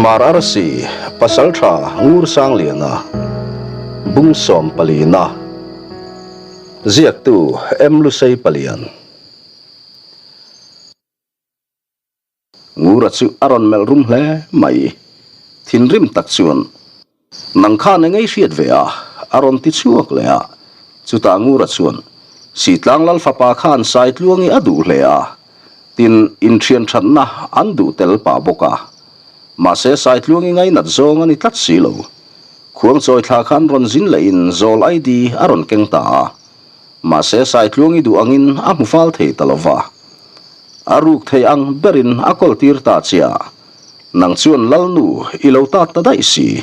Hmar Arsi Pasaltha Ngursangliana Bungsawm palina Ziaktu M Lusei Palian. Ngura chu a rawn melh rum hle mai. Thinrim tak chuan, Nang khan eng ei hriat ve a? a rawn ti chhuak leh a. Chutah Ngura chuan, Sitlang Lal fapa khan Saitluangi a duh hle a, tin, inthian thatna an duh tel pah bawk a. Mahse Saitluangi ngainat zawng a ni tlat si lo. Khuangchawi thla khan rawn zin lehin zawl ID a rawn keng ta a. Mahse Saitluangi duh angin a hmu fal thei ta lo va. A ruk thei ang berin a kawl tir ta che a, nang chuan Lalnu i lo tat ta daih si.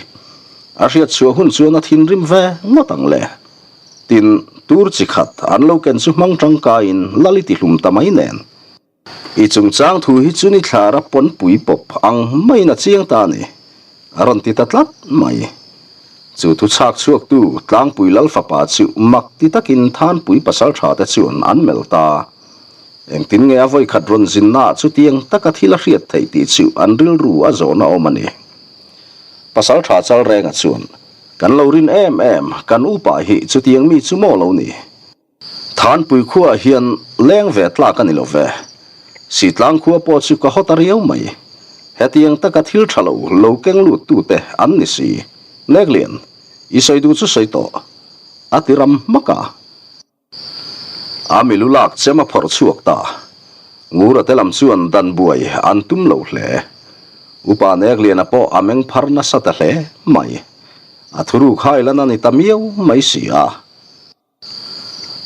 A hriat chhuah hun chuan a thinrim ve ngawt ang le. Tin, tur chi khat an lo ken chu hmang tangkaiin Lal i ti hlum ta mai nen. I chungchang thu hi chu ni thlara pawnpui pawp ang maiin a chiang ta a ni, a rawn ti ta tlat mai. Chu thu chhak chhuaktu Tlangpui Lal fapa chu mak ti takin Thanpui pasaltha te chuan an melh ta. Engtin nge a vawikhat rawn zinnaah chutiang taka thil a hriat theih tih chu an rilru a zawhna awm a ni. Pasaltha Chalrenga chuan, Kan lo rin em em, kan upa hi chutiang mi chu maw lo ni? Thanpui khuaah hian leng ve tlak a ni lo ve. Sitlang khua pawh chu ka haw ta riau mai. Hetiang taka thil tha lo lo keng lut tute an ni si. Neklian, i sawi duh chu sawi tawh. A ti ram hmak a. A milu lak chem a phawrh chhuak ta. Ngura te lam chuan dan buai an tum lo hle. Upa Nekliana pawh a meng phar nasa ta hle mai. A thuruk hailan a ni ta miau mai si a.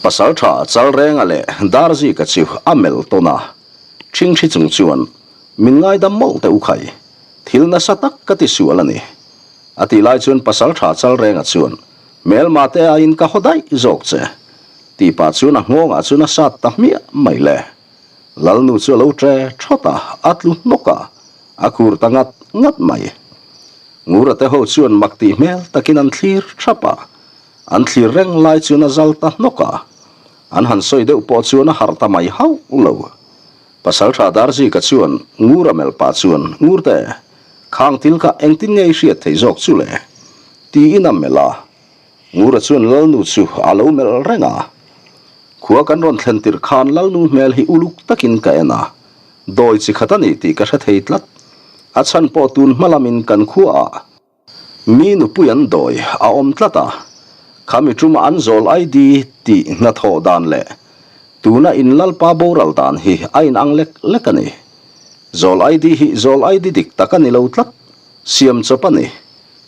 Pasaltha Chalrenga leh Darzika chu a melh tawn a, ṭhingṭhi chung chuan, Min ngaidam mawlh teh u khai, thil nasa tak ka ti sual a ni. A tih lai chuan Pasaltha Chalrenga chuan, Hmelma te aiin ka haw daih zawk che, tih pah chuan a nghawngah chuan a sat ta hmiah mai le. Lalnu chu a lo ṭe ṭhawt a, a tlu hnawk a, a khur ta ngat ngat mai. Ngura te ho chuan mak tih hmel takin an thlir ṭhap a, An thlir reng lai chuan a zal ta hnawk a, an han sawi deuh pawh chuan a harh ta mai hauh lo. Pasaltha Darzika chuan Ngura melh pah chuan, Ngurte, khang thil kha engtin nge i hriat theih zawk chu le? tiin a melh a. Ngura chuan Lalnu chu a lo melh reng a. Khua kan rawn thlen tirh khan Lalnu hmel hi uluk takin ka en a, dawi chi khat a ni tih ka hre thei tlat. A chhan pawh tun hma lamin kan khuaah Mi nupui an dawi a awm tlat a, khami tuma an zawl ID tih hnathawh dan leh tuna in Lalpa boral dan hi a inang lek lek a ni. Zawl ID hi zawl ID dik tak a ni lo tlat, siam chawp a ni.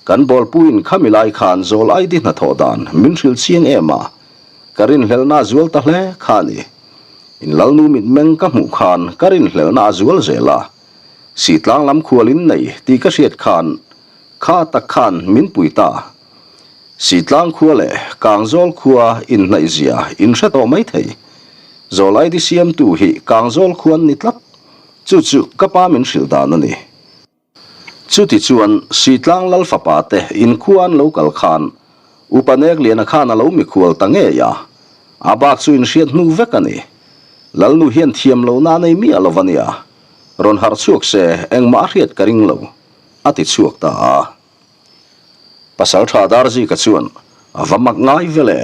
Kan bawlpuiin khami lai khan zawl ID hnathawh dan min hrilh chiang em a, ka rinhlelhna a zual ta hle kha a ni. In Lalnu mitmeng ka hmuh khan ka rinhlelhna a zual zel a, Sitlang lam khual in nei tih ka hriat khan kha tak khan min pui ta. Sitlang khua leh Kangzawl khua inhnaih zia in hre tawh mai thei. Zawlaidi siamtu hi Kangzawl khua an ni tlat. Chu chu ka pa min hrilh dan a ni. Chuti chuan Sitlang lal fapa te in khua an lo kal khan Upa Nekliana khan a lo mikhual ta ngei a, a bak chu in hriat hnu vek a ni. Lalnu hian thiam lohna a nei miah lo a nia. Rawn harh chhuak se engmah a hriat ka ring lo, a ti chhuak ta a. Pasaltha Darzika chuan, A va mak ngai vel e.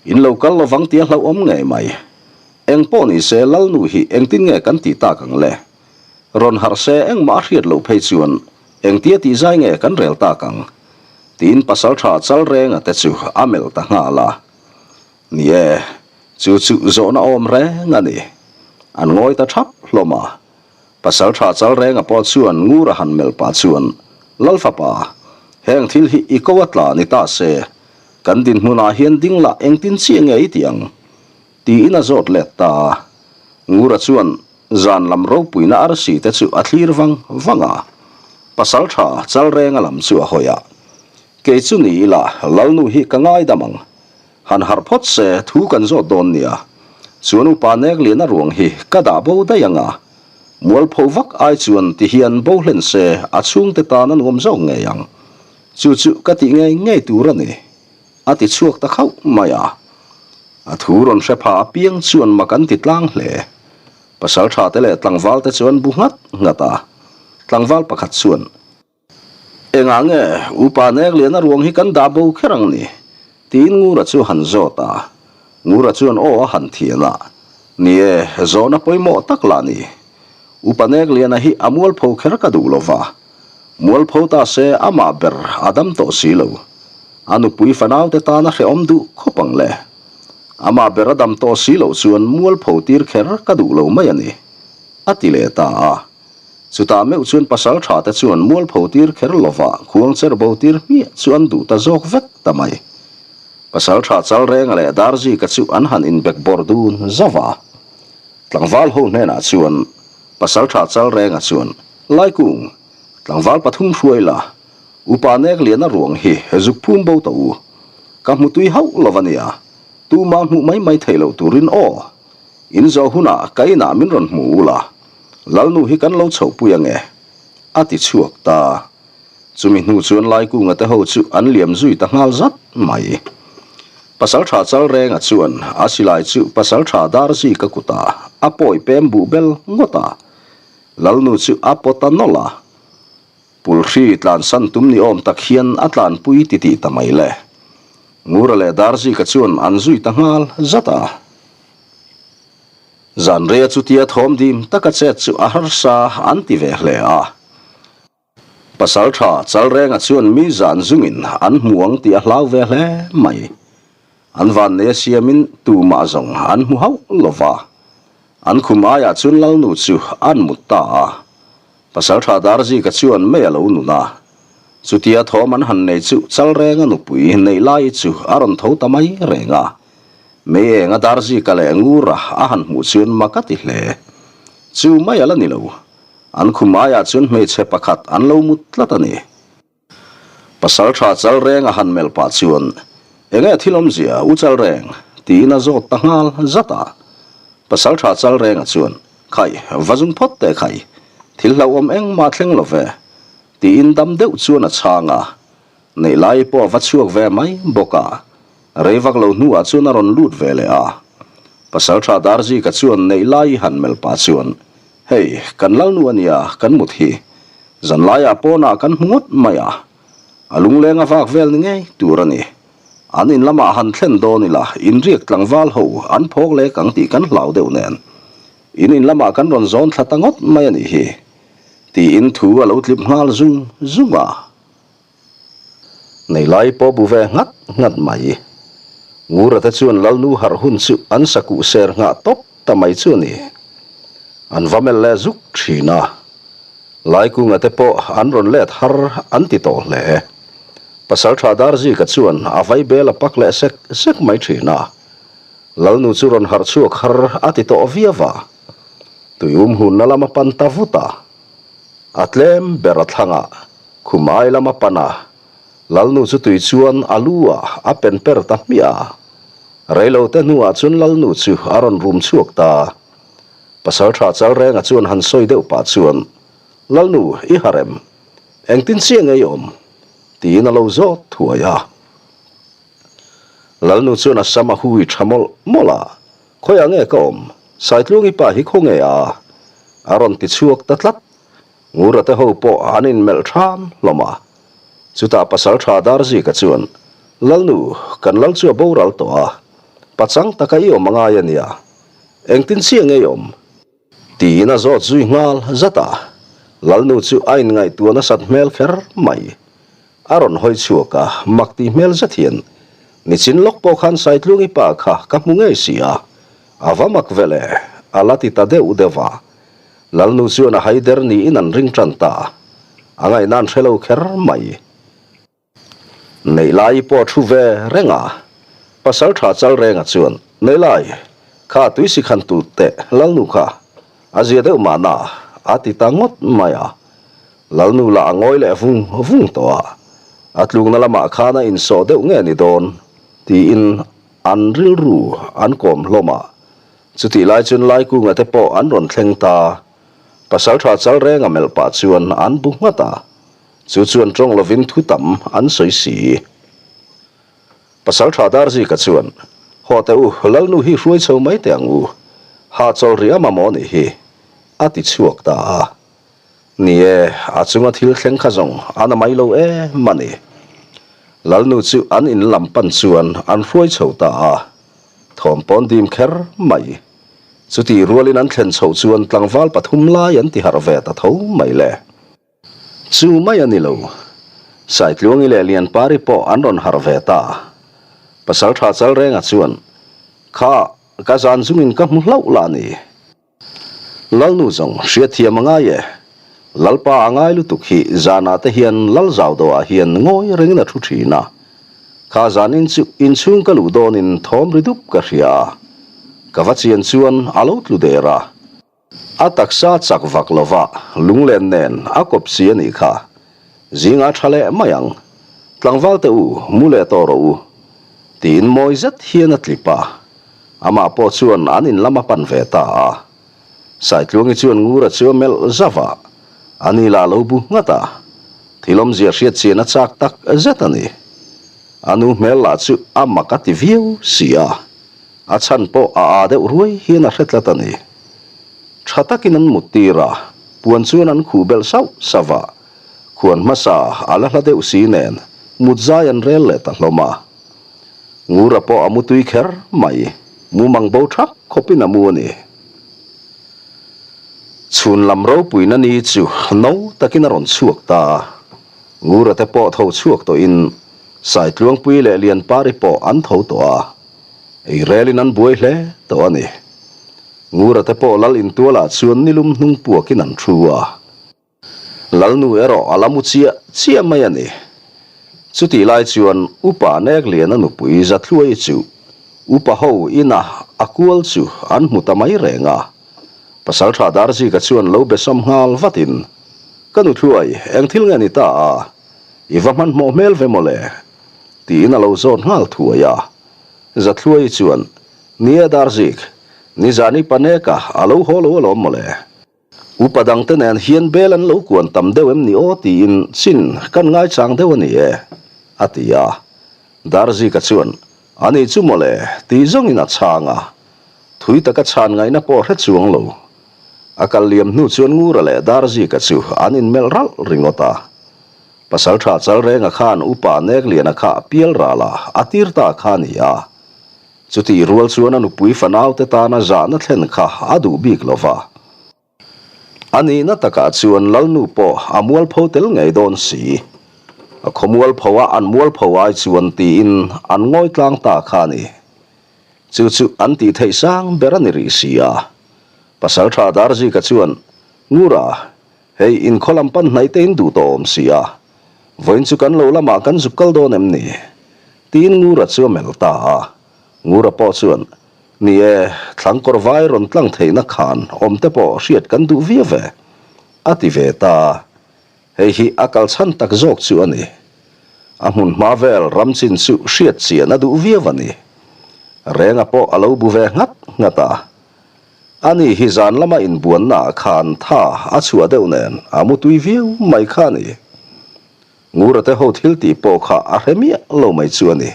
In lo kal lovang tih a hlauhawm ngei mai. Eng pawh ni se Lalnu hi engtin nge kan tih tak ang le? Rawn harh se engmah a hriat loh phei chuan engtia tih zai nge kan rel tak ang? Tiin Pasaltha Chalrenga te chu a melh ta nghal a. Ni e, chu chu zawhna awm reng a ni. An ngawi ta thap hlawm a. Pasaltha Chalrenga pawh chuan Ngura han melh pah chuan, Lal fapa, heng thil hi i ko a tla ni ta se, kan dinhmunah hian ding lah engtin chiah nge i tih ang? Tiin a zawt let ta a. Ngura chuan zan lam ropuina arsi te chu a thlir vang vang a. Pasaltha Chalrenga lam chu a hawi a. Kei chu ni ila Lalnu hi ka ngaidam ang. Han harh phawt se thu kan zawt dawn nia. Chuan upa nek lian a ruang hi ka dah bo daih ang a. Mualpho vak ai chuan ti hian bo hlen se a chhungte tan a nuam zawk ngei ang. Chu chu ka tih ngei ngei tur a ni. A ti chhuak ta khauh mai a. A thu rawn hre pha apiang chuan mak an ti tlang hle. Pasal tha te leh tlangval te chuan bu nghat nghat a. Tlangval pakhat chuan. Engah nge Upa Nekliana ruang hi kan dah bo kher ang ni? Tiin Ngura chu han zawt a. Ngura chuan aw a han thian a. Ni e, zawhna pawimawh tak lah ni. Upa Nekliana hi a mualpho kher ka duh lo va. Mualpho ta se amah ber a dam tawh si lo. A nupui fanaute tan a hrehawm duh khawp ang le. Amah ber a dam tawh si loh chuan mualpho tir kher ka duh lo mai a ni, a ti leh ta a. Chutah meuh chuan pasal tha te chuan mualpho tir kher lova khuang cher bo tir hmiah chu an duh ta zawk vek ta mai. Pasal tha Chalrenga leh Darzika chu an han inbek bawrh dun zauh a. Tlangval ho hnenah chuan pasal tha Chalrenga chuan, Laikung, tlangval pathum hruai la, Upa nek liana ruang hi zuk phum bo tawh u. Ka hmu tui hauh lo a nia, tuma hmuh mai mai theih loh turin aw. In zawh hunah ka inah min rawn hmu u la, Lalnu hi kan lo chhohpui ange, a ti chhuak ta. Chumi hnu chuan Laikunga te ho chu an liam zui ta nghal zat mai. Pasaltha Chalrenga chuan a silai chu Pasaltha Darzika kutah a pawi pem buh bel ngawt a, Lalnu chu a pawt ta nawlh a. Pulhri tlansan tum ni awm tak hian a tlanpui titih ta mai le. Ngura leh Darzika chuan an zui ta nghal zat a. Zanreia chutia thawm dim taka chet chu a harsa an ti ve hle a. Pasaltha Chalrenga chuan mi zan zungin an hmu ang tih a hlau ve hle mai. An vanneia siamin tumah zawng an hmu hauh lo va. An khum aiah chuan Lalnu chu an mut ta a. Pasaltha Darzika chuan mei a lo nun a. Chutia thawm an han nei chu Chalrenga nupui neih lai chu a rawn tho ta mai reng a. Mei enga Darzika leh Ngura a han hmuh chuan mak a ti hle. Chu mai a la ni lo. An khum aiah chuan hmeichhe pakhat an lo mut tlat a ni. Pasaltha Chalrenga han melh pah chuan, Enge thil awmzia, U Chalreng? tiin a zawt ta nghal zat a. Pasaltha Chalrenga chuan, Khai, va zung phawt teh khai, thil hlauhawm engmah thleng lo ve, tiin dam deuh chuan a chhang a. Neih lai pawh a va chhuak ve mai bawk a. Rei vak lo hnuah chuan a rawn lut ve leh a. Pasaltha Darzika chuan neih lai han melh pah chuan, Hei, kan lalnu a nia, kan mut hi. Zanlaiah pawnah kan hmu ngawt mai a, a lungleng a vak vel ni ngei tur a ni. An in lamah han thlen dawn ila, inriak tlangval ho an phawk lek ang tih kan hlau deuh nen. In in lamah kan rawn zawn thla ta ngawt mai a nih hi, tiin thu a lo tlip nghal zung zung a. Nei lai pawh bu ve nghat nghat mai. Ngura te chuan Lalnu harh hun chu an sakuh ser nghah tawp ta mai chu a ni. An va melh leh zuk thin a. Laikunga te pawh an rawn let har an ti tawh hle. Pasaltha Darzika chuan a vai bel a pak leh sek sek mai thin a. Lalnu chu rawn harh chhuak har a ti tawh viau a. Tuium hunna lam a pan ta vut a. A tlem ber a thlangah Khum ai lama pan a, Lalnu chu tui chuan a lu ah a pen per ta hmiah a. Reilo te hnuah chuan Lalnu chu a rawn rum chhuak ta. Pasaltha Chalrenga chuan han sawi deuh pah chuan, Lalnu, i harem. Engtin chiah nge i awm? tiin a lo zawt thuai a. Lalnu chuan a sam a hui tha mawlh mawlh a, Khawiah nge ka awm? Saitlungi pa hi khawnge a? a rawn ti chhuak ta tlat. Ngura te ho pawh an inmelh ṭham hlawm a. Chutah Pasalṭha Darzika chuan, Lalnu, kan lal chu a boral tawh a, pachang taka i awm a ngai a nia. Engtin chiah nge i awm? Tiin a zawt zui nghal zat a. Lalnu chu a inngaihtuah nasat hmel kher mai. A rawn hawi chhuak a, mak tih hmel zet hian, Nichin lawk pawh khan Saitlungi pa kha ka hmu ngei si a, a va mak ve le, a la ti ta deuh deuh a. Lalnu chuan a haider niin an ring tan ta. A ngaihna an hre lo kher mai. Neilai pawh a thu ve reng a. Pasal tha chal renga chuan, Neilai, kha tuisi khan tulh teh Lalnu kha a zia deuh mahna a ti ta ngawt mai a. Lalnu lah a ngawi leh vung vung tawh a. A tlukna lamah khan a insawh deuh nge ni dawn tiin an rilru an kawm hlawm a. Chutih lai chuan Laikunga te pawh an rawn thleng ta. Pasaltha Chalrenga melh pah chuan an bu nghat a, chu chuan tawng lovin thu tam an sawi si. Pasaltha Darzika chuan, Haw teh u, Lalnu hi hruai chho mai teh ang u, hahchawl rih a mamawh nih hi, a ti chhuak ta a. Ni e, a chunga thil thleng kha zawng a na mai lo em a ni. Lalnu chu an in lam pan chuan an hruai chho ta a, thawm pawn dim kher mai. Chutih rualin an thlen chhoh chuan tlangval pathum lai an ti harh ve ta tho mai le. Chu mai a ni lo. Saitluangi leh Lianpari pawh an rawn harh ve ta. Pasaltha Chalrenga chuan, Kha, ka zan zungin ka hmu hlauh lah ni. Lalnu zawng hriatthiam a ngai e. Lalpa a ngai lutuk hi zanah te hian Lalzaudoah hian ngawi rengin a thu thin a. Kha zanin chu inchhung ka luh dawnin thawm ri dup ka hria a. Ka va chian chuan a lo tlu der a. A taksa chak vak lova lunglen nen a kawp si a nih kha. Zingah tha leh mai ang. Tlangval te u, mu leh tawh rawh u. Tiin mawi zet hian a tlip a. Amah pawh chuan an in lam a pan ve ta a. Saitluangi chuan Ngura chu a melh zauh a, a ni lah lo bu nghat a. Thil awmzia hriat chian a chak tak zet a ni. A nu hmel lah chu a mak a ti viau si a, a chhan pawh a aa deuh ruai hian a hre tlat a ni. Tha takin an mut tir a, puan chuan an khuh belh sauh sauh a, khuan hmasa a la hla deuh si nen mut zai an rel leh ta hlawm a. Ngura pawh a mu tui kher mai, mumang bo thak khawpin a mu a ni. Chhun lam ropuina ni chu no takin a rawn chhuak ta a, Ngura te pawh tho chhuak tawhin Saitluangpui leh Lianpari pawh an tho tawh a, ei relin an buai hle tawh a ni. Ngura te pawh lal intualah chuan nilum hnung puakin an thu a. Lalnu erawh a la mu chiah chiah mai a ni. Chutih lai chuan Upa Nekliana nupui Zathluai chu Upa ho ina a kual chu an hmu ta mai reng a. Pasaltha Darzika chuan lo be sawm nghal vatin, Ka nuthluai, eng thil nge ni ta a? I va hmanhmawh hmel ve mawle? tiin a lo zawt nghal thuai a. Zathluai chuan, Nia Darzik, nizan i pa Neka a lo haw lo alawm mawle. Upa dangte nen hian bel an lo kuan tam deuh em ni aw tiin chin kan ngaichang deuh a ni e, a ti a. Darzika chuan, A ni chu mawle, tih zawngin a chhang a. Thui taka chhan ngaihna pawh hre chuang lo. A kal liam hnu chuan Ngura leh Darzika chu an inmelh ralh ringawt a. Pasaltha Chalrenga khan Upa Nekliana kha pial rala a tir ta kha a ni a. Chutih rual chuan a nupui fanaute tana zahna thlen kha a duh bik lo va. A nihna takah chuan Lalnu pawh a mualpho tel ngei dawn si. A khaw mualpho a an mualpho ai chuan tiin an ngawi tlang ta kha a ni. Chu chu an tih theih sang ber a ni rih si a. Pasaltha Darzika chuan, Ngura, Hei, in khaw lam pan hnaih te in duh tawh awm si a, vawiin chu kan lo lamah kan zuk kal dawn em ni? Tiin Ngura chu a melh ta a. Ngura pawh chuan, Ni e, thlang kawr vai rawn tlang theihna khan awm te pawh hriat kan duh viau ve, a ti ve ta a. Hei hi a kal chhan tak zawk chu a ni. A hmun hma vel ram chin chu hriat chian a duh viau a ni. Renga pawh a lo bu ve nghat nghat a. Ani hi zan lama inbuanna ah khan tha a chhuah deuh nen a mu tui viau mai kha a ni. Ngura te ho thil tih pawh kha a hre miah lo mai chu a ni.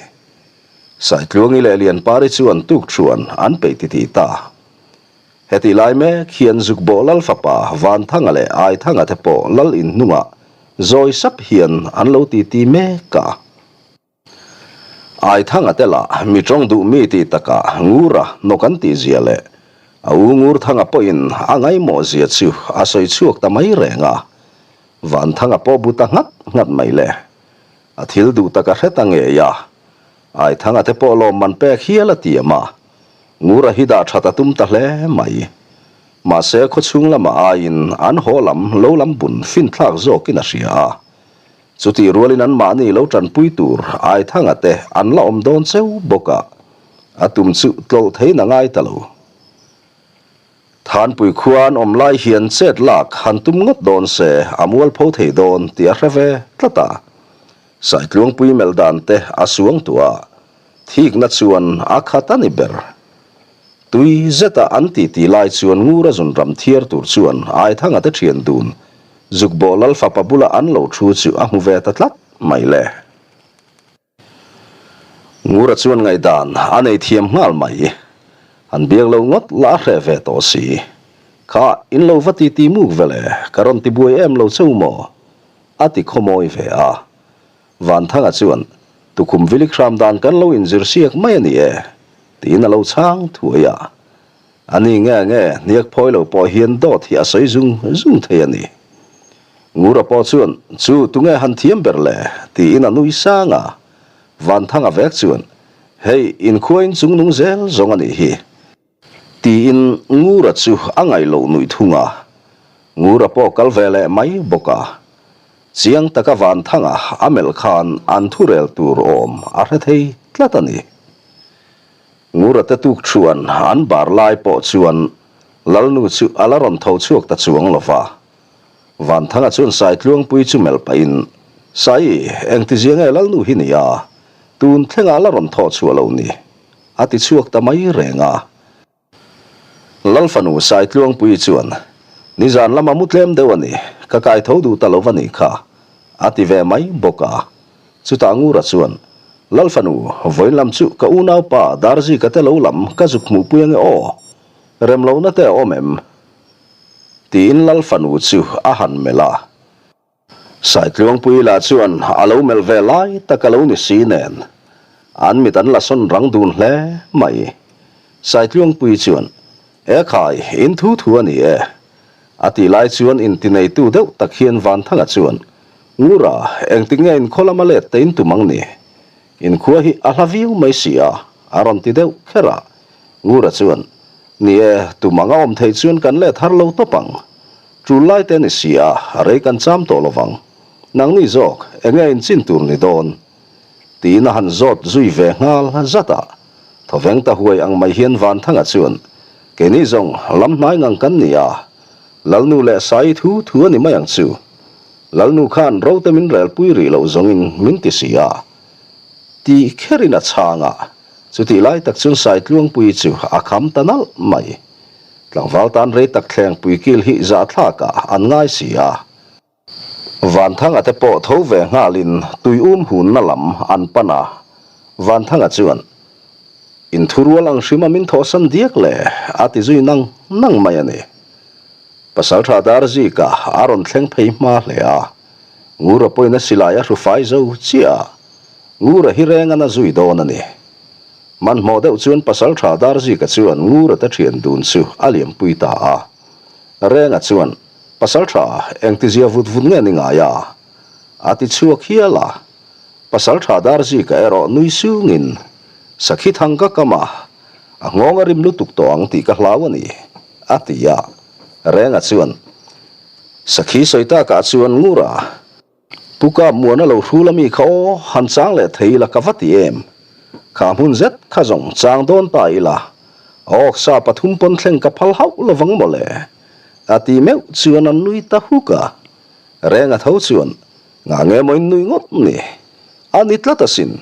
Saitluangi leh Lianpari chuan tuk thuan an peih ti tih ta. Hetih lai mek hian Zukbawh Lal fapa Vanthanga leh Aithanga te pawh Lal inhnungah zawi sap hian an lo titi mek a. Aithanga te lah mi tawng duh mi tih takah Ngura nawk an tih zia leh a u Ngurthanga pawhin a ngaihmawh zia chu a sawi chhuak ta mai reng a. Vanthanga pawh bu ta nghat nghat mai le. A thil duh tak a hre ta ngei a. Aithanga te pawh lawmman pek hial a tiam a. Ngura hi dah that a tum ta hle mai. Mahse khawchhung lamah aiin an haw lam lo lam bun finthlak zawkin a hria a. Chutih rualin anmahni lo tanpui tur Aithanga te an la awm dawn cheu bawk a, a tum chu tlawlh theiin a ngai ta lo. Thanpui khua an awm lai hian chet lak han tum ngawt dawn se a mualpho thei dawn tih a hre ve tlat a. Saitluangpui melh dan te a suang tuah a, thikna chuan a khat a ni ber. Tui zeta an titi lai chuan Ngura zun ram thiar tur chuan Aithanga te thian dun Zukbawh Lal fapa bula an lo thu chu a hmu ve ta tlat mai le. Ngura chuan ngaihdan a nei thiam nghal mai. An biak lo ngawt la a hreh ve tawh si. Kha, in lo va titi muk ve le, ka rawn ti buai em lo cheu maw? a ti khawmawi ve a. Vanthanga chuan, Tukhum vilik hram dan kan lo inzir siak mai a ni e, tiin a lo chhang thuai a. A ni nge nge, hniak phawi lo pawh hian dawt hi a sawi zung zung thei a ni. Ngura pawh chuan, Chu, tunge han thiam ber le? tiin a nui sang a. Vanthanga vek chuan, Hei, inkhuain chungnung zel zawng a nih hi. Tiin Ngura chu a ngaih loh nuih thung a, Ngura pawh kal ve leh mai bawk a. Chiang taka Vanthanga a melh khan an thurel tur awm a hre thei tlat a ni. Ngura te tuk thuan an bar lai pawh chuan Lalnu chu a la rawn tho chhuak ta chuang lo va. Vanthanga chuan Saitluangpui chu melh pahin, Sai, engtizia nge Lalnu hi nia? Tun thlengah la rawn thawh chhuah lo ni? A ti chhuak ta mai reng a. Lalfanu Saitluangpuii chuan, Nizan lama mu tlem deuh a ni, ka kai tho duh ta lo va nih kha, a ti ve mai bawk a. Chutah Ngura chuan, Lalfanu, vawiin lam chu ka unaupa Darzika te lo lam ka zuk hmuhpui ange aw, rem lohna te a awm em? Tiin Lalfanu chu a han melh a. Saitluangpui lah chuan a lo melh ve lai tak a lo ni si nen, an mit an la sawn rang dun hle mai. Saitluangpui chuan, E khai, in thu thu a ni e. A tih lai chuan intineitu deuh tak hian Vanthanga chuan, Ngura, engtik nge inkhaw lama let te in tum ang ni? Inkhua hi a hla viau mai si a, a rawn ti deuh kher a. Ngura chuan, Ni e, tum anga awm theih chuan kan let har lo tawp ang. Tul lai te a ni si a, rei kan cham tawh lo vang. Nangni zawk, enge in chin tur ni dawn? Tiin a han zawt zui ve nghal zat a. Thawveng ta huai ang mai hian Vanthanga chuan, Keini zawng, lam hnai ngang kan ni a, Lalnu leh Saii thu thu a ni mai ang chu. Lalnu khan rote min relpui rih loh zawngin min ti si a. Ti kherin a chhang a, chutih lai tak chuan Saitluangpuii chu a kham ta nalh mai. Tlangval tan rei tak thlengpui kil hi zahthlakah an ngai si a. Vanthanga te pawh tho ve nghalin tui um hunna lam an pan a, Vanthanga chuan, Inthurual ang hrima min thawhsan diak le, a ti zui nang nang mai a ni. Pasaltha Darzika a rawn thleng phei hma hle a, Ngura pawhin a silai a hru fai zo chiah a, Ngura hi reng a na zui dawn a ni. Hmanhmawh deuh chuan Pasaltha Darzika chuan Ngura te thian dun chu a liampui ta a. Renga chuan, Pasaltha, engtizia vut vut nge ni ngai a? A ti chhuak hial a. Pasaltha Darzika erawh nui sungin, Sakhi thang ka kam a, a nghawng a rim lutuk tawh ang tih ka hlau a ni, a ti a. Renga chuan, Sakhi sawi takah chuan Ngura, Pu Kap Muana lo hrul ami kha aw, han chang leh thei ila ka va ti em? Kha hmun zet kha zawng chang dawn ta ila, a awksa pathum pawn thleng ka phal hauh lovang mawle, a ti meuh chuan an nui ta huk a. Renga tho chuan, Ngah nge maw in nui ngawt ni? A ni tlat asin.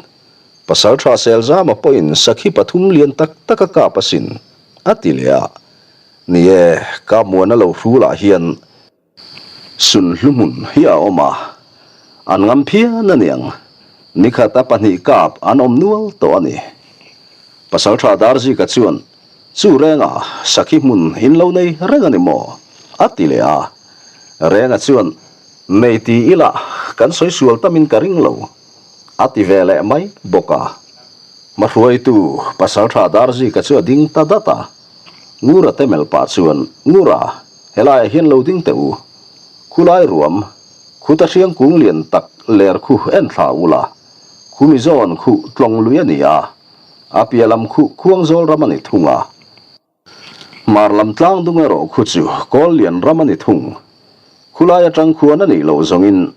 Pasaltha Selzama pawhin sakhi pathum lian tak tak a kap asin, a ti leh a. Ni e, Kap Muana lo hrulah hian, Sunhlu hmun hi a awm a, an ngam phian a niang. Nikhat a pahnih kap an awm nual tawh a ni. Pasaltha Darzika chuan, Chu renga sakhi hmun in lo nei reng a ni maw? a ti leh a. Renga chuan, Nei ti ila kan sawi sual tamin ka ring lo, a ti ve leh mai bawk a. Hmahruaitu Pasaltha Darzika chu a ding ta dat a. Ngura te melh pah chuan, Ngura, helaiah hian lo ding teh u. Khulai ruam, khuta hriang kung lian tak ler khu en thla ula. Khumi zawn khu tlawng lui a ni a, a piah lam khu Khuangzawl ram a ni thung a. Hmar lam tlang dung erawh khu chu Kawl lian ram a ni thung. Khulai atang khuan a nih loh zawngin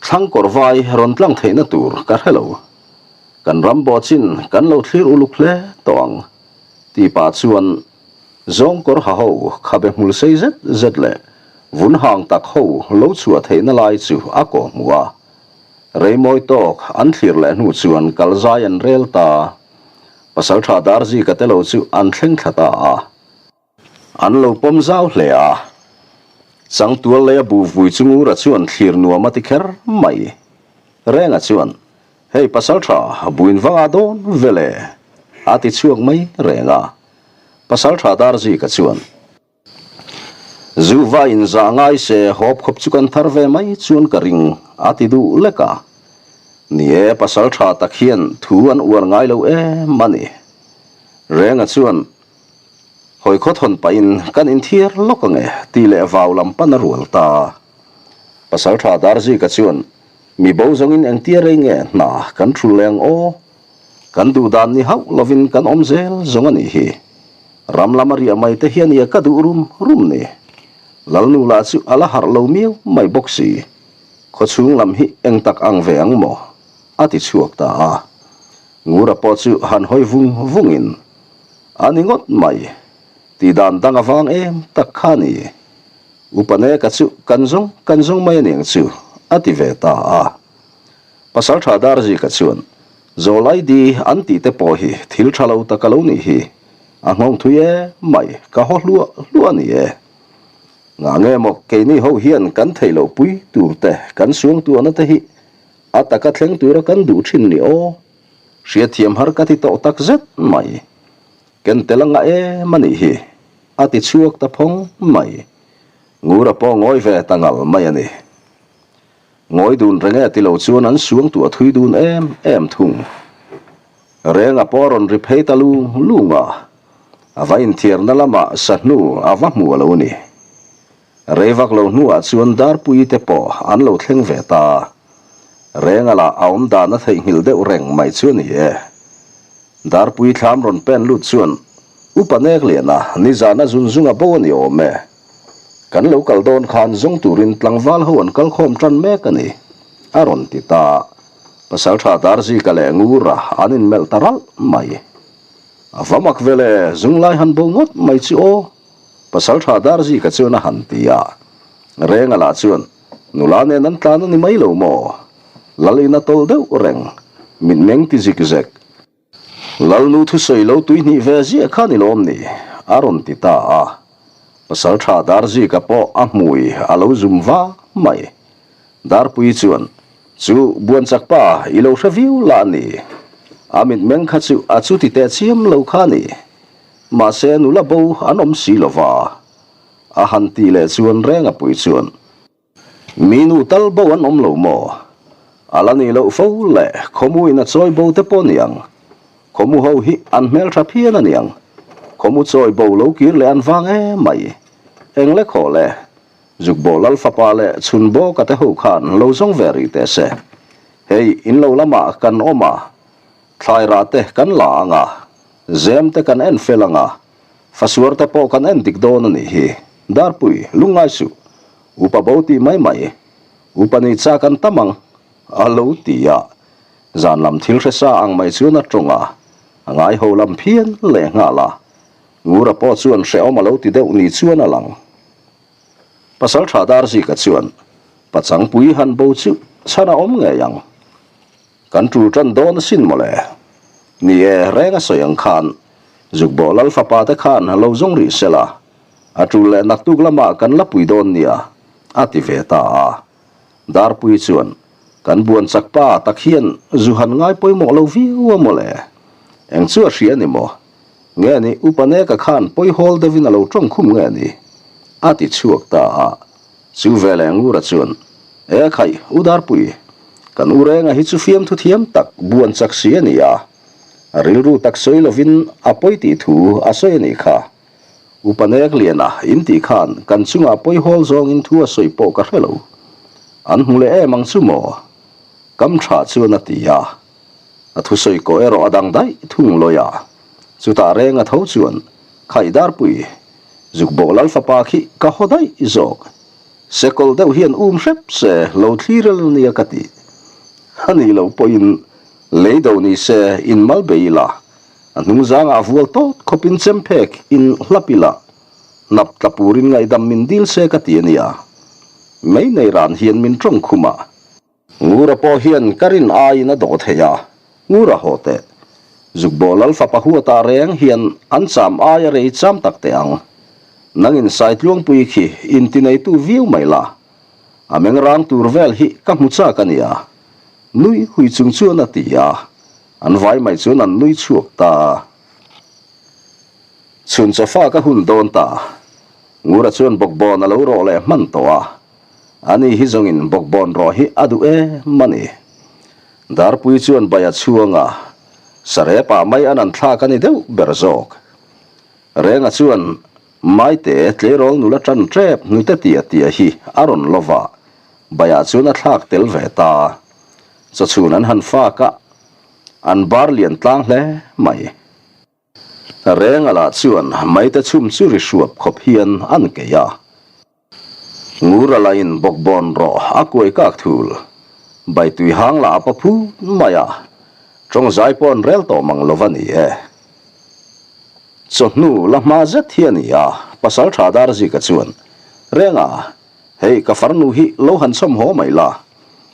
thlang kawr vai rawn tlang theihna tur ka hre lo. Kan ram bawchin kan lo thlir uluk hle tawh ang tih pah chuan zawng kawr ha ho khabe hmul sei zet zet leh vun hang tak ho lo chhuah theihna lai chu a kawh hmuh a. Rei mawi tawk an thlir leh hnu chuan kal zai an rel ta. Pasaltha Darzika te lo chu an thleng thla ta a. An lo pawm zau hle a. Changtual leia buhvui chu Ngura chuan thlir nuam a ti kher mai. Renga chuan Hei pasal tha buin vanga dawn vele a ti chhuak mai reng a. Pasal tha Darzika chuan. Zu va inzah ngai se hawp khawp chu kan thar ve mai chuan ka ring, a ti duh lek a. Ni e, pasal tha tak hian thu an uar ngai lo em a ni. Renga chuan, Hawi khaw thawn pahin kan inthiar lawk ang e, tih leh vau lam pan a rual ta. Pasal tha Darzika chuan, Mi bo zawngin engtia rei nge hna kan thul leh ang aw? Kan duh dan ni hauh lovin kan awm zel zawng a nih hi. Ram lama riah mai te hian ia ka duh rum rum ni. Lalnu lah chu a la harh lo miau mai bawk si. Khawchhung lam hi eng tak ang ve ang maw? a ti chhuak ta a. Ngura pawh chu han hawi vung vungin, A ni ngawt mai, tih dan dang avang em tak kha a ni. Upa Neka chu kan zawng kan zawng mai a niang chu, a ti ve ta a. Pasaltha Darzika chuan, Zawlaidi an tih te pawh hi thil tha lo tak a lo nih hi, a nghawng thui em mai, ka haw hluah hluah a ni e. Ngah nge maw keini ho hian kan theih loh pui tur te kan suangtuahna te hi A taka thleng tura kan duh thin ni aw. Hriatthiam har ka ti tawh tak zet mai. Ken tel a ngah em a nih hi. A ti chhuak ta phawng mai. Ngura pawh ngawi ve ta ngal mai a ni. Ngawi dun reng e ti lo chuan an suang tuah thui dun em em thung. Renga pawh a rawn ri phei ta lung lung a. A va inthiarna lamah sahnu a va hmu a lo ni. Rei vak lo hnuah chuan Darpuii te pawh an lo thleng ve ta. Renga lah a awm dan a theihnghilh deuh reng mai chu a ni e. Darpuii thlam rawn pen lut chuan Upa Nekliana nizana zun zunga bo a ni awm e. Kan lo kal dawn khan zawng turin tlangval ho an kal khawm tan mek a ni, a rawn ti ta. Pasaltha Darzika leh Ngura an inmelh ta ralh mai. A va mak vel e, zunglai han bo ngawt mai chu aw. Pasaltha Darzika chuan a han ti a, Renga lah chuan, Nula nen an tlan a ni mai lo maw? Lal in a tawlh deuh reng, mitmeng ti zik zek. Lalnu thusawi lo tuihnih ve ziah kha ni lawm ni? a rawn ti ta a. Pasaltha Darzika pawh a hmui a lo zum va mai. Darpui chuan, Chu buanchak pa i lo hre viau lah ni. A mitmeng kha chu a chuti teh chiam lo kha ni. Mahse nula bo an awm si lo va, a han tih leh chuan Renga pui chuan, Mi nu tal bo an awm lo maw? A la nih loh fo le, khawmu in a chawi bo te pawh niang. Khawmu ho hi an hmeltha phian a niang. Khawmu chawi bo lo kir leh an vang em mai. Eng le khaw le, Zukbaw Lal fapa leh chhun bawka te ho khan lo zawng ve rih teh se. Hei in lo lamah kan awm a, Thlai rah te kan la ang a, zem te kan en fel ang a, fasuar te pawh kan en dik dawn a nih hi. Darpui, lungngai suh. Upa bo tih mai mai. Upa ni chak an tam ang, a lo ti a. Zan lam thil hre sa ang mai chuan a tawng a, a ngai ho lam phian leh nghal a. Ngura pawh chuan hrehawm a lo ti deuh ni chuan a lang. Pasaltha Darzika chuan, Pachangpui han bo chu chhan a awm ngei ang. Kan tul tan dawn asin mawle. Ni e, reng a sawi ang khan Zukbaw Lal fapa te khan lo zawng rih se la, a tul leh naktuk lamah kan la pui dawn nia, a ti ve ta a. Darpui chuan, Kan buan chak pa tak hian zu han ngai pawimawh lo viau a mawle. Eng chu a hria ni maw? Nge ni Upa Neka khan pawihawl deuhin a lo tawng khum nge ni? A ti chhuak ta a. Chu veleh Ngura chuan, E khaih, U Darpui, kan U Renga hi chu fiamthu thiam tak, buan chak si a ni a. A rilru tak sawi lovin a pawi tih thu a sawi a nih kha. Upa Nek Liana in tih khan kan chungah pawi hawl zawngin thu a sawi pawh ka hre lo. An hmu leh em ang chu maw? Kam tha chuan a ti a. A thusawi kawh erawh a dang daih thung lawi a. Chutah Renga tho chuan, Khaih Darpui, Zukbaw Lal fapa khi ka haw daih zawk. Sekawl deuh hian um hrep se lo thlir el nia ka ti. A nih loh pawhin lei do ni se in mal bei ila, a hnung zangah vual tawt khawpin chemphek in hlap ila, hnap tla purin ngaihdam min dil se ka ti a nia. Mei nei ran hian min tawng khum a. Ngura pawh hian ka rin aiin a dawh thei a, Ngura haw teh. Zukbaw Lal fapa huatah reng hian an cham aia rei cham tak teh ang. Nangin Saitluangpui khi intineitu viau mai la. A meng rang tur vel hi ka hmu chak a nia. Nui hui chung chuan a ti a, an vai mai chuan an nui chhuak ta. Chhun chawfa ka hun dawn ta. Ngura chuan bawkbawn a lo rawh leh hman tawh a, ani hi zawngin bawkbawn rawh hi a duh em a ni. Darpui chuan bai a chhuang a, sarepah mai an an thlak a ni deuh ber zawk. Renga chuan Maite tleirawl nula tan tep hnute tia tia hi a rawn lo va, baiah chuan a thlak tel ve ta. Chawchhun an han fak a, an bar lian tlang hle mai. Renga lah chuan maite chhum chu ri hruap khawp hian an keih a. Ngura lain bawkbawn rawh a kuai kak thul. Bai tui hang lah a pa phut mai a, tawng zai pawh an rel tawh mang lo va ni e. Chawhnu la hma zet hi a ni a, pasal tha Darzika chuan, Renga, hei ka farnu hi lo han chhawm haw mai la,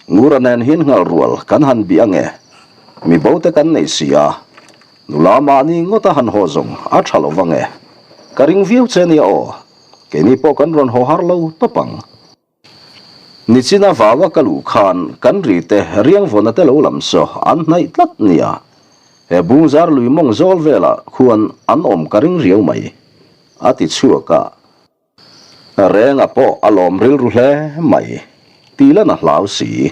Ngura nen hian nghal rual kan han bih ange, mi bo te kan nei si a, nula mahni ngawt a han haw zawng a tha lo vange, ka ring viau che nia aw. Keini pawh kan rawn haw har lo tawp ang. Nichina vaua ka luh khan kan ri te riang vawna te lo lam saw an hnaih tlat nia. He bungzar lui mawng zawl velah khuan an awm ka ring riau mai, a ti chhuak a. Renga pawh a lawm rilru hle mai, ti lan a hlau si.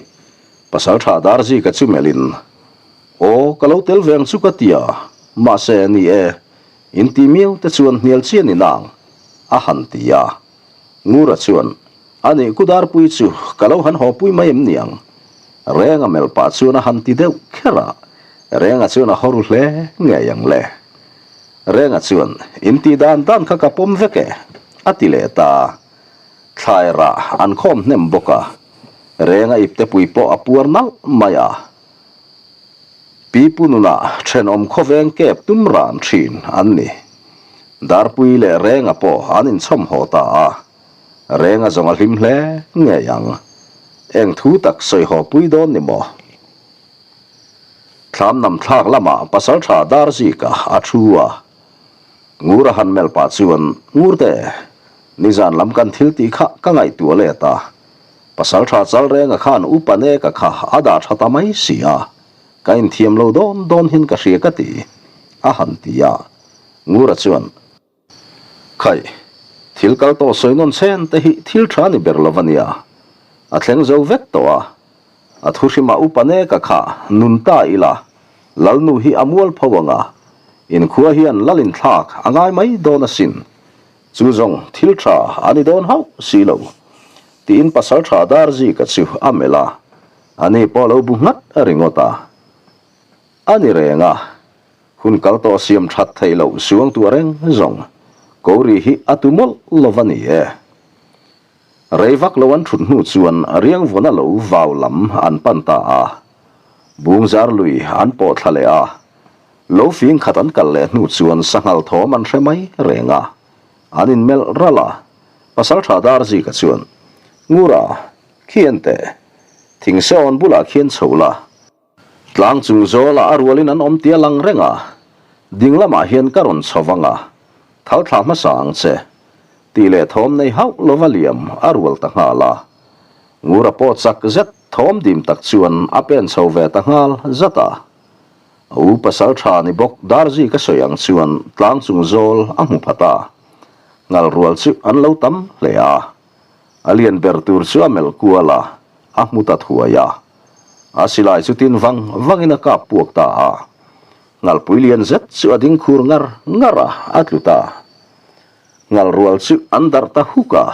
Pasaltha Darzika chu melhin, Aw, ka lo tel ve ang chu ka ti a, mahse ni e, In ti miau te chuan hnial chian in ang, a han ti a. Ngura chuan, A nih ku Darpui chu ka lo han haw pui mai em niang? Renga melh pah chuan a han ti deuh kher a, Renga chuan a haw ru hle ngei ang le. Renga chuan, In tih dan dan kha ka pawm vek e, a ti leh ta. Thlai rah an khawm hnem bawk a, Renga iptepui pawh a puar nalh mai a. Pi Pu nunah thenawm khawveng kep tum ran thin an ni. Darpui leh Renga pawh an inchhawm haw ta a, Renga zawng a hlim hle ngei ang. Eng thu tak sawi haw pui dawn ni maw? Thlam nam thlak lamah Pasaltha Darzika a thu a, Ngura han melh pah chuan, Ngurte, nizan lam kan thil tih kha ka ngaihtuah let a, Pasalṭha Chalrenga khan upa neka kha a dah ṭha ta mai si a, ka inthiam lo dawn dawn hian ka hria ka ti, a han ti a. Ngura chuan, Khaih, thil kal tawh sawi nawn chhen te hi thil ṭha ni ber lo va nia, a thleng zo vek tawh a, a thu hrimah upa neka kha nun ta ila, Lalnu hi a mual pho ang a, inkhua hian lal inthlak a ngai mai dawn asin, Chu zawng thil tha a ni dawn hauh si lo, tiin pasal tha Darzika chu a melh a, ani pawh a lo bu nghat ringawt a. A ni reng a, hun kal tawh siam that theih loh suang tuah reng zawng Kori hi a tu mawlh lo va ni e. Rei vak lo an thut hnu chuan riangvawna lo vau lam an pan ta a, Bungzar lui an pawh thla leh a, Lo fing khat an kal leh hnu chuan sanghal thawm an hre mai reng a, an inmelh ralh a. Pasaltha Darzika chuan, Ngura, khi en teh, thingseawn bulah khian chho la. Tlang chung zawlah a rualin an awm tia lang reng a, ding lamah hian ka rawn chho vang a, thal thlah hmasa ang che, tih leh thawm nei hauh lova liam a rual ta nghal a. Ngura pawh chak zet thawm dim tak chuan a pen chho ve ta nghal zat a. A u pasal tha ni bawk Darzi ka sawi ang chuan tlang chung zawl a hmu phat a, ngal rual chu an lo tam hle a. A lian ber tur chu a melh kual a, a hmu ta thuai a. A silai chu tin vang vangin a kap puak ta a. Ngalpui lian zet chu a ding khur ngar ngar a, a tlu ta. Ngal rual chu an darh ta huk a.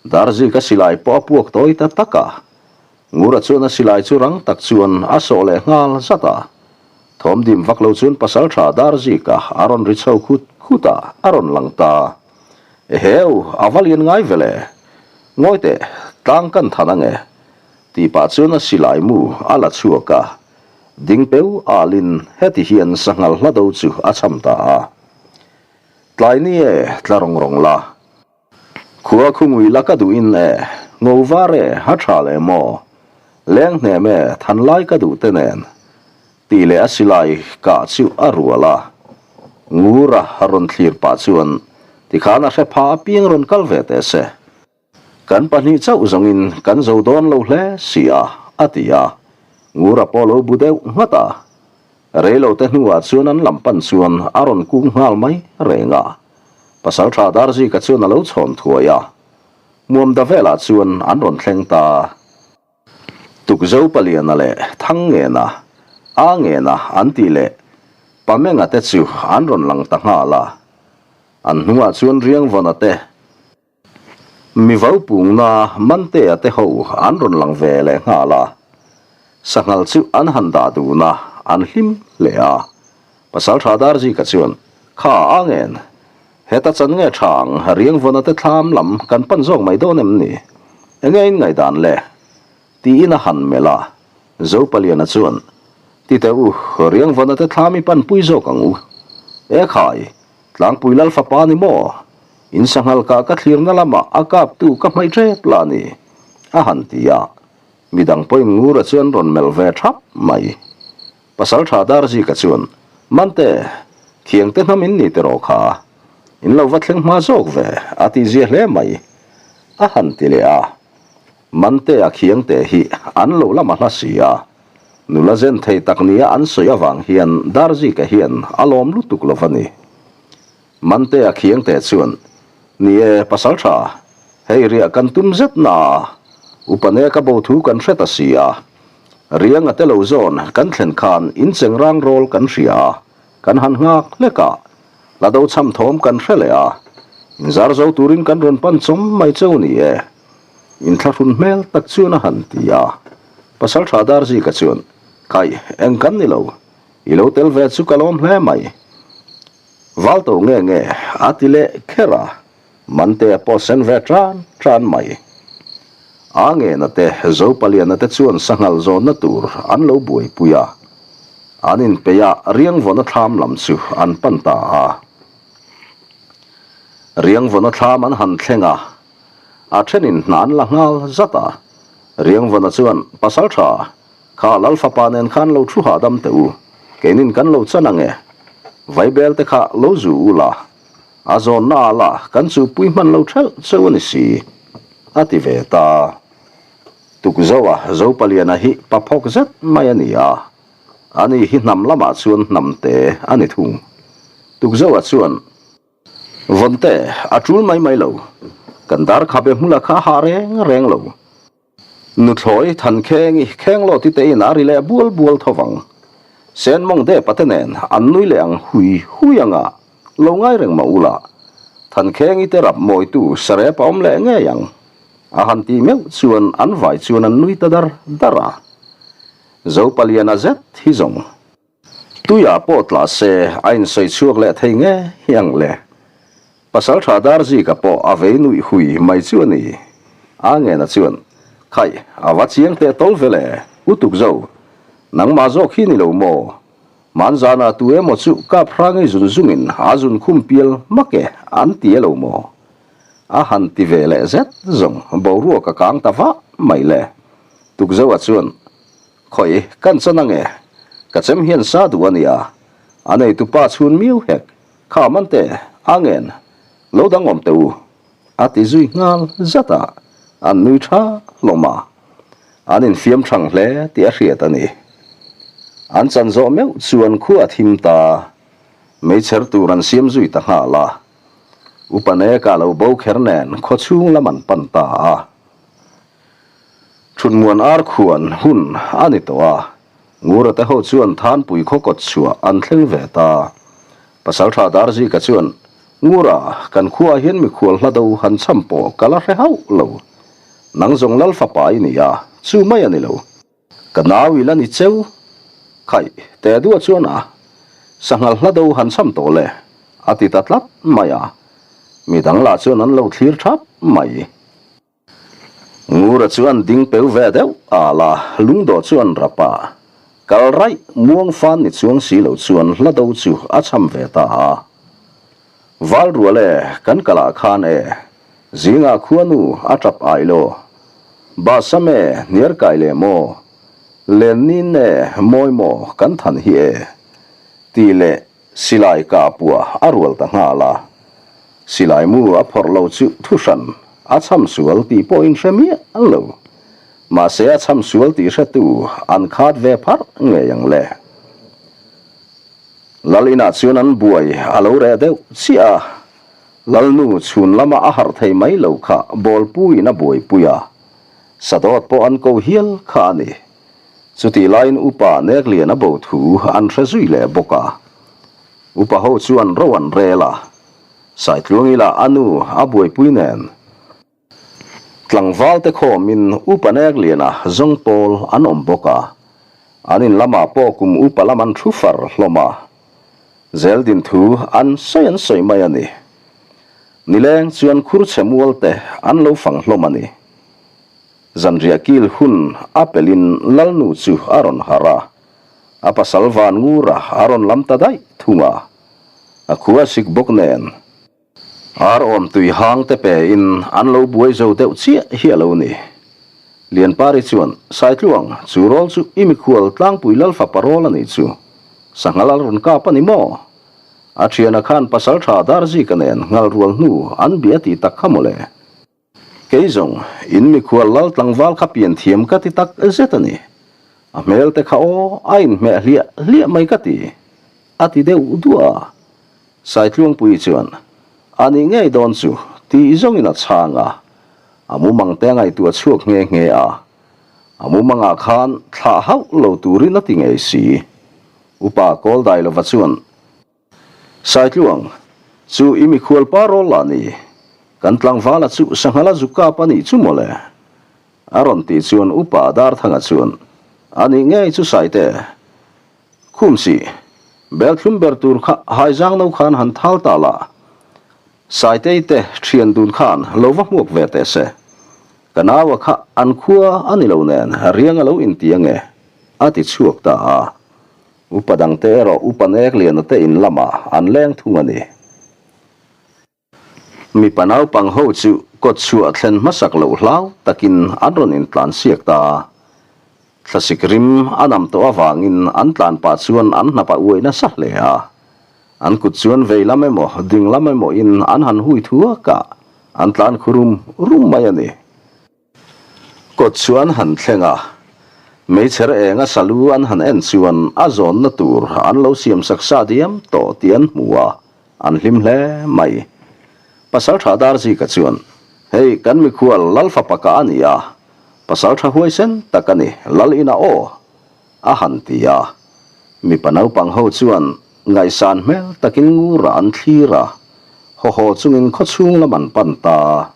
Darzi ka silai pawh a puak tawi ta tak a. Ngura chuan a silai chu rang tak chuan a sawh leh nghal zat a. Thawm dim vak lo chuan Pasaltha Darzika a rawn ri chho khut khut a, a rawn lang ta. Eheu, a va lian ngai ve le. Ngawi teh, tlang kan than ange. Tih pah chuan a silai mu a la chhuak a. Ding peu alin heti hian sanghal hla do chu a cham ta a. Tlai ni e, tla rawng rawng la. Khua khungui la ka duh in e, ngo var e, ha tha leh maw? Leng hnem e, than lai ka duh te nen. Tih leh a silai kah chu a rual a. Ngura rawn thlir pah chuan tikhan a hre pha apiang rawn kal ve teh se. Kan pahnih chauh zawngin kan zo dawn lo hle si a, a ti a. Ngura pawh lo bu deuh nghat a. Reilote hnuah chuan an lam pan chuan a rawn kung nghal mai reng a. Pasalṭha Darzika chuan a lo chhawn thuai a, Muamda velah chuan an rawn thleng ta. Tukzo Paliana leh Thangngena, Angena an tih leh Pamenga te chu an rawn lang ta nghal a. An hnungah chuan Riangvawna te, Mivopungna Mantea te ho an rawn lang ve leh nghal a. Sanghal chu an han dah dun a, an hlim hle a. Pasalṭha Darzika chuan, Kha, Angen, heta chan nge ṭha ang, Riangvawna te thlam lam kan pan zawk mai dawn em ni? Enge in ngaihdan le? Tiin a han melh a. Zopaliana chuan, Ti teh u, Riangvawna te thlam i panpui zawk ang u. E khai, Tlangpui Lal fapa ni maw? In sanghal kah ka thlirna lamah a kaptu ka hmaih ṭep lah ni, a han ti a. Midang pawhin Ngura chuan rawn melh ve ṭhap mai. Pasalṭha Darzika chuan, Mante, thiangte hnam in ni tiraw kha? In lo va thleng hma zawk ve, a tihzia hle mai, a han ti leh a. Mantea khiangte hi an lo lam a hla si a, nula zen thei tak nia an sawi avang hian Darzika hian a lawm lutuk lo va ni. Mantea khiangte chuan, Ni e, pasalṭha, hei riah kan tum zet na a, upa ne ka bo thu kan hre ta si a. Rianga te lo zawn kan thlen khan incheng rang rawl kan hria a, kan han nghak hlek a, hla do cham thawm kan hre leh a, inzar zo turin kan rawn pan chawm mai cheu ni e. Inthlahrun hmel tak chuan a han ti a. Pasalṭha Darzika chuan, Kaih, eng kan ni lo. I lo tel ve chu ka lawm hle mai. Val to nge nge a ti leh kher a, Mantea pawh sen ve tan tan mai. A ngena te, Zopaliana te chuan sanghal zawnna tur an lo buaipui a. An inpeih a, Riangvawna thlam lam chu an pan ta a. Riangvawna thlam an han thleng a, A thenin hna an la nghal zat a. Riangvana chuan, Pasaltha, kha Lal fapa nen khan lo thu hahdam teh u, keinin kan lo chan ang e. Vaibel te kha lo zu u la, a zawnna ah lah kan chuhpui hman lo thelh cheu a ni si, a ti ve ta. Tukzoa Zopaliana hi pa phawk zet mai a ni a, ani hi hnam lamah chuan hnamte a ni thung. Tukzoa chuan, Vawnte, a tul mai mai lo. Kan dar khabe hmula kha a hah reng reng lo. Nuthlawi Thankhengi khenglaw ti tein a ri leh bual bual tho vang. Senmawng depa te nen an nui leh ang hui hui anga lo ngai reng mah ula, Thankhengi te rap mawitu sarep a awm leh ngei ang. A han ti meuh chuan an vai chuan an nui ta dar dar a. Zopaliana zet hi zawng. Tuiah pawh tla se a insawi chhuak leh thei nge hi ang le. Pasaltha Darzika pawh a vei nuih hui mai chu a ni. A ngena chuan, Khaih, a va chiang teh tawl ve le, u Tukzo. Nangmah zawk hi ni lo maw? Hmanzanah tu emaw chu kap hrangi zun zungin a zun khum pial hmak e an ti e lo maw? A han ti ve leh zet zawng boruak a kang ta vah mai le. Tukzoa chuan, Khawi, kan chan ange. Ka chem hian sa duh a nia. A neitupa chhun miau hek. Kha Mante, a ngen. Lo dang awm teh u. A ti zui nghal zat a, an nui tha hlawm a. An infiam thang hle tih a hriat a ni. An chan zawh meuh chuan khua a thim ta. Meichher tur an siam zui ta nghal a. Upa Neka lo bo kher nen khawchhung lam an pan ta a. Thutmuan ar khuan hun a ni tawh a, Ngura te ho chuan Thanpui khaw kawt chhuah an thleng ve ta. Pasaltha Darzika chuan, Ngura, kan khuaah hian mikhual hla do han cham pawh ka la hre hauh lo. Nang zawng Lal fapa i ni a, chu mai a ni lo. Ka nau i la ni cheu. Khaih, teh duah chuan a, sanghal hla do han cham tawh le, a ti ta tlat mai a. Midang lah chuan an lo thlir thap mai. Ngura chuan ding peu ve deuh al a, lungdawh chuan rap a, kal raih muang fan ni chuang si lo chuan hla do chu a cham ve ta a. Val rual e, kan kalah khan e, zingah khuanu a tap ai lo. Basam e, hniar kai leh maw, len nin e, mawi maw kan than hi e, tih leh Silai kah puah a rual ta nghal a, silai mu a phawrh lo chu thuhran a cham sual tih pawhin hre miah lo. Mahse a cham sual tih hretu an khat ve pharh ngei ang le. Lal inah chuan an buai a lo reh deuh chiah a. Lalnu chhun lama a harh thei mai lo kha bawlpuiin a buaipui a, sadawt pawh an ko hial kha a ni. Chutih laiin upa Neklian a bo thu an hre zui leh bawk a. Upa ho chuan ro an rel a, Saitluangi lah a nu a buaipui nen. Tlangvalte khawmin Upa Nekliana zawng pawl an awm bawk a, an in lamah pawh kum upa lam an thu far hlawm a, zeldin thu an sawi an sawi mai a ni. Nileng chuan khurchhe mualte an lo fang hlawm a ni. Zanriah kil hun a pelin Lalnu chu a rawn harh a, a pasal van ngura a rawn lam ta daih thung a, a khua sik bawk nen. Ar awm tui hang te pe in an lo buai zo deuh chiah hi a lo ni. Lianpari chuan, Saitluang, chu rawl chu i mikhual tlangpui Lalfapa rawl a nih chu. Sanghal a rawn kap a ni maw? A thiana khan pasal tha Darzika nen nghal rual hnu an bia tih tak kha mawle. Kei zawng, in mikhual lal tlangval kha pian thiam ka ti tak zet a ni. A hmel te kha aw, a inhmeh hliah hliah mai ka ti, a ti deuh duah a. Saitluangpuii chuan, A nih ngei dawn chu, tih zawngin a chhang a. A mumang te a ngaihtuah chhuak nghe nghe a. A mumangah khan thlah hauh lo turin a ti ngei si. Upa Kawldailova chuan, Saitluang, chu i mikhual pa rawl lah ni, kan tlangvala chu sanghala zu kap a nih chu mawle. A rawn tih chuan Upa Darthanga chuan, A nih ngei chu Saite. Khum si, bel thlum ber tur kha haizang no khan han thal ta la. Saitei te thian dun khan lo va hmuak ve teh se. Ka naua kha an khua a ni lo nen riang a lo inti ange, a ti chhuak ta a. Upa dangte erawh Upa nek liana te in lamah an leng thung a ni. Mipa naupang ho chu kawtchhuah thlen hmasak loh hlau takin an rawn intlan siak ta a. Thlasik rim a nam tawh avangin an tlan pah chuan an hnap a uai nasa hle a. An kut chuan vei lam emaw ding lam emaw in an han hui thuak a, an tlan khu rum rum mai a ni. Kawt chu an han thleng a, meichher enga salu an han en chuan a zawnna tur an lo siam sak sa diam tawh tih an hmu a, an hlim hle mai. Pasaltha Darzika chuan, Hei kan mikhual Lalfapa ka a ni a, pasaltha huaisen tak a ni, Lal inah aw! a han ti a. Mipa naupang ho chuan ngaihsan hmel takin ngurah an thlir a, haw haw chungin khawchhung lam an pan ta.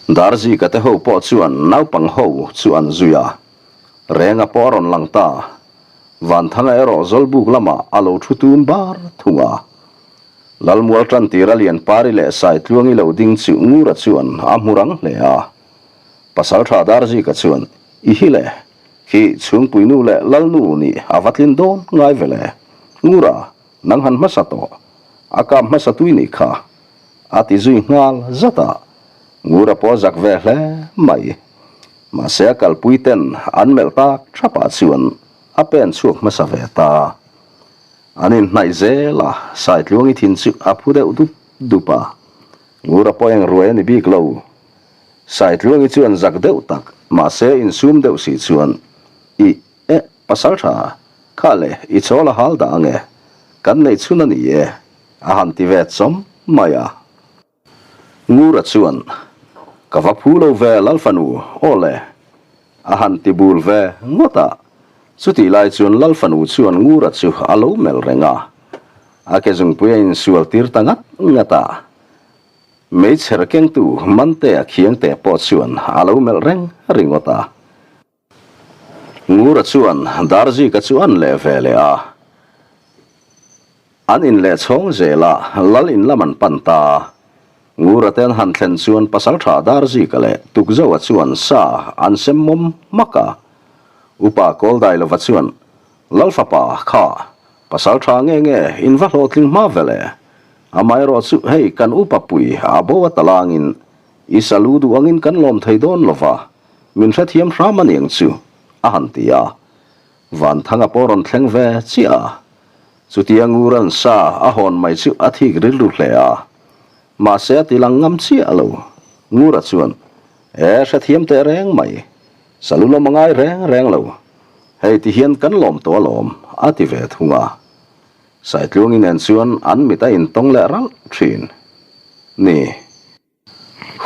Darzika te ho pawh chuan naupang ho chu an zui a, Renga pawh a rawn lang ta. Vanthanga erawh Zawlbuk lamah a lo thu tum bar thung a. Lalmual tantira Lianpari leh Saitluangi lo ding chu Ngura chuan a hmu rang hle a. Pasaltha Darzika chuan, I hi le, khi chhungpuinu leh Lalnu nih a va tlin dawn ngai ve le. Ngura, nang han hmasa tawh. A kap hmasa tui nih kha. A ti zui nghal zat a, Ngura pawh a zak ve hle mai. Mahse a kalpui ten an melh tak thapah chuan a pen chhuak hmasa ve ta. An inhnaih zel a, Saitluangi thin chu a phu deuh dup dup a. Ngura pawh eng ruai a ni bik lo. Saitluangi chuan zak deuh tak, mahse insum deuh si chuan, Ih eh, pasal tha, kha le i chawl a hal dah ange, kan neih chhun a ni e. A han ti ve chawm mai a. Ngura chuan, Ka va phu lo ve Lalfanu, aw le. A han ti bul ve ngawt a. Chutih lai chuan Lalfanu chuan Ngura chu a lo melh reng a. A ke zungpui a insual tir ta ngat ngat a. Meichher kengtu Mantea Khiangte pawh chuan a lo melh reng ringawt a. Ngura chuan Darzika chu an leh ve leh a, an inleh chhawng zel a, lal in lam an pan ta. Ngura te an han thlen chuan Pasaltha Darzika leh Tukzoa chuan sa an sem mawm hmak a. Upa Kawldailova chuan, Lalfapa, kha, Pasaltha nge nge in va hlawhtling hma ve le? Amaherawh chu hei kan upa pui a bo a talangin i salu duh angin kan lawm thei dawn lova, Min hrethiam hram a niang chu, a han ti a. Vanthanga pawh rawn thleng ve chiah a. Chutia Nguran sa a hawn mai chu a thik rilru hle a. Mahse a ti lang ngam chiah lo. Ngura chuan, E, hrethiam teh reng mai. Salu lawm a ngai reng reng lo. Hei ti hian kan lawm tawh alawm, a ti ve thung a. Saitluangi nen chuan an mit a intawng leh ralh thin. Ni.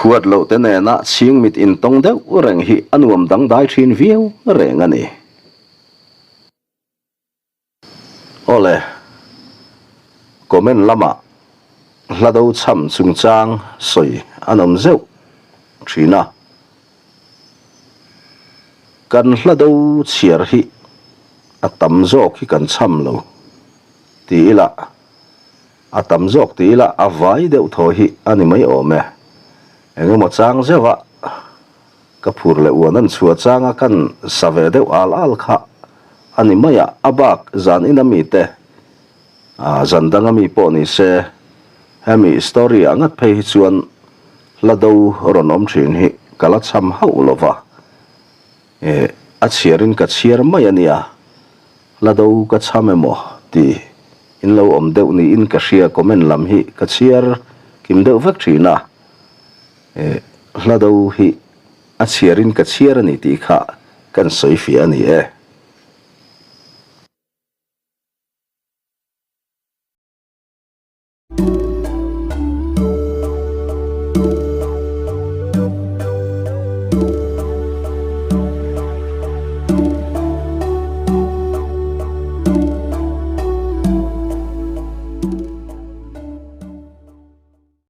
Huat loh te nena chhing mit intawng deuh reng hi a nuam dangdai thin viau reng a ni. Awle, comment lamah hla do chham chungchang sawi an awm zeuh thin a. Kan hla do chhiar hi a tam zawk hi kan chham lo ti ila, a tam zawk ti ila a vai deuh thaw hi a ni mai awm e. Engemaw chang zeuh a. Ka phur leh uan an chhuah changa kan sa ve deuh al al kha a ni mai a, a bak zan ina mite ah zan danga mi pawh ni se hemi story ah ngat phei hi chuan hla do rawn awm thin hi ka la cham hauh lo va, eh a chhiar in ka chhiar mai a nia, hla do ka cham emaw ti in lo awm deuh niin ka hria comment lam hi ka chhiar kim deuh vek thin a. Hla do hi a chhiarin ka chhiar a ni tih kha kan sawi fiah a ni e.